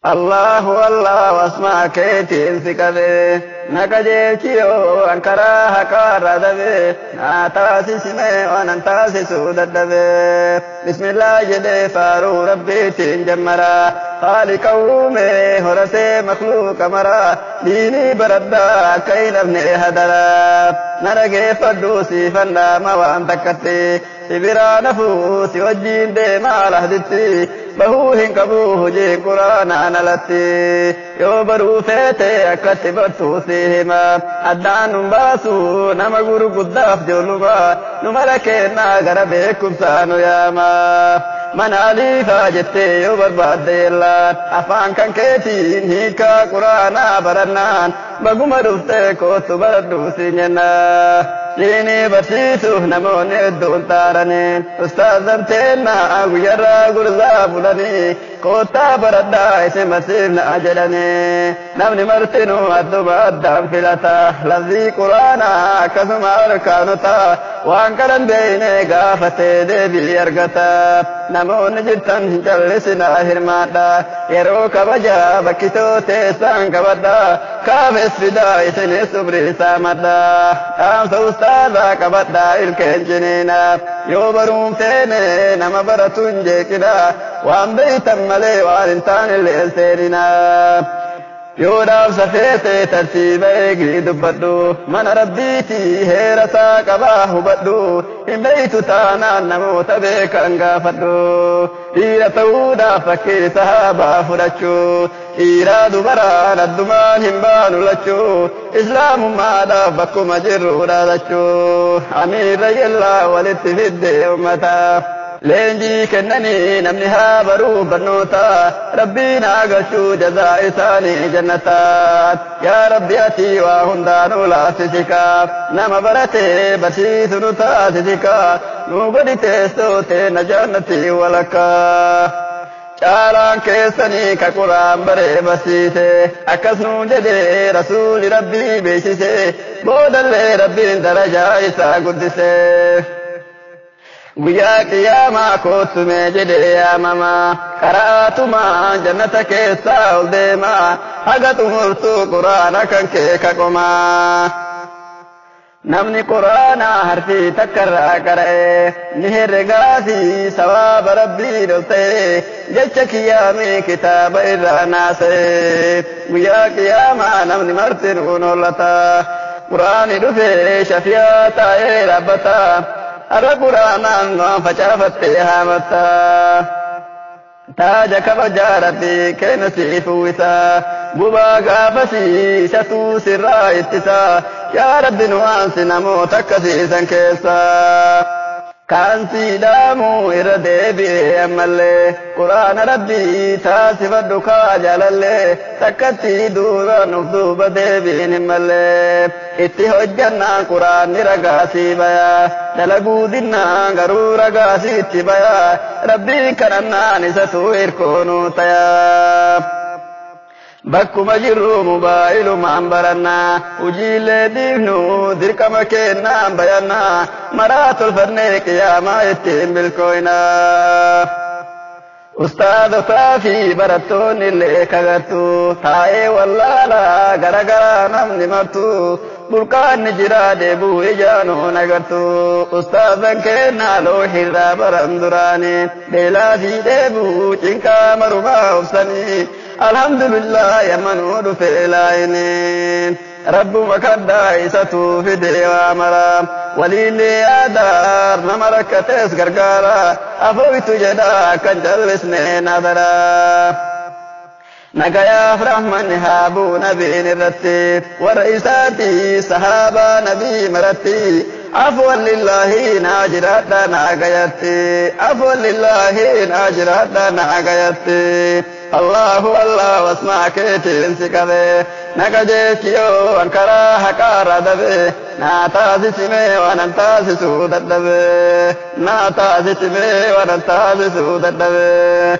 Allahu Allah wasmaa keetiin si qabee na qajeelchiyoo an karaa haqaarra dabee naa taasisime waanan taasisuu dadhabee. Bismillah jedhee faaruu rabbiitiin jammaraa haaliqa uume horatee makluuqa maraa diinii baradhaa akka hin hafne hadaraa na dhageeffadhuu siifannaa waan takkatti si biraa nafuu si wajjiin deemaa lahditti bahuu hin qabu hojii quraanaan alatti yoo baruu feete akkatti bartuu si hima addaan nun baasu nama gurguddaaf ijoolluma nu mara kennaa gara beekumsaa nu yaama. Mana aliifaa jettee yoo barbaadde yellaan afaan kan keetiin hiikaa quraanaa barannaan baguma dhuftee kootu baradhuu si jennaa. Diinii barsiisuuf namoonni hedduun taaranii ustaazan teennaa guyyarraa gurzaa bulanii koottaa baradhaa isin barsiifnaa jedhanii namni martinuu adduma addaan filata lafzii quraanaa akkasuma arkaanota waan kanan beeyne gaafatee deebii argata namoonni jirtan hin callisinaa hirmaadha yeroo kabajaa bakkitoo teessaan qabadha kaafes fidaa isinis umrii madha dhaamsa ustaazaa qabadhaa ilkeen ciniina yoo baruun feene nama baratu hin jeeqina waan beeytan malee waan hin taane illee seenina. Yoo dhaamsa feete tartiiba eegii dubbadhu mana rabbiitii heera isaa qabaa hubadhu hin beeytu taanaan namoota beekan gaafadhu dhiira ta'uudhaaf fakkii sahaabaa fudhachuu dhiiraa dubaraan addumaan hin baanu lachuu islaamummaadhaaf bakkuma jirru dhaadachuu amiirra yellaa walitti fidde ummata. Leenjii kennanii namni haa baruu barnoota rabbiin haa galchuu jazaa isaanii jannataan yaa rabbi ati waa hundaanuu laaffisika nama baratee barsiisu nu taasisika nu godhi teessoo teenna jannatti walakkaa. Caalaan keessanii ka quraan baree barsiise akkas nuun jedhee rasuuli rabbii beeksise boodallee rabbiin darajaa isaa guddise. Guyyaa qiyaamaa koottumee jedhee yaamama karaatumaa jannata keessaa ol deema haga xumurtuu quraana kan kee ka qomaa. Namni quraana harfii takkarraa qara'e ni herregaa fi sawaaba rabbii ol ta'e jecha kiyyaamii kitaaba irraa naasa'e guyyaa qiyaamaa namni martinuu hollata quraani dhufee shafiyaa taa'ee dhaabbata. Har'a quraanaan waan facaafattee haamatta. Taaja kabajaa rabbii kenna siif uwwisa. Gubaa gaafasii isatu sirraa ittisa. Yaa rabbi nu aansi namoota akkasiisan keessa. Kaan siidhaamuu irra deebi'ee ammallee quraana rabbii taasifadhu kaa jaalallee takkatti duuba nuuf duuba deebiin hin mallee itti hojjannaan quraanni ragaasii bayaa dalaguu dinnaan garuu ragaasii itti bayaa rabbiin kadhannaan isatu hirkoonuu tayaa. Bakkuma jirru mobaayilumaan barannaa hojiilee dhiifnu dirqama kennaan bayannaa maraa tolfannee qiyaamaa ittiin milkooynaa. Ustaadotaa fi barattoonni illee kagattu taa'ee wallaalaa garagaraa namni martu burqaanni jiraa deebuu ijaanuu nagartu ustaazan kennaa loohirraa baran duraanii beelaa fi dheebuu cinqaa marumaa obsanii. Alhamdulillah yamanuu dhufe laayiniin rabbuma kadhaa isatu fidee waa mara waliillee yaadaar nama rakkatees gargaara afooytu jedhaa kan callisne nadara. Nagayaaf rahmanni haa bu'u nabiin irratti warra isaatii sahaabaa nabii maratti afwan lillaahi naa jiraadha naa gayatti afwan lillaahi naa jiraadha naa gayatti. Allahu Allah wasmaa keetiin si qabee na qajeelchiyoo an karaa haqaarra dabee naa taasisimee waan an taasisuu dadhabee naa taasisimee waan an taasisuu dadhabee.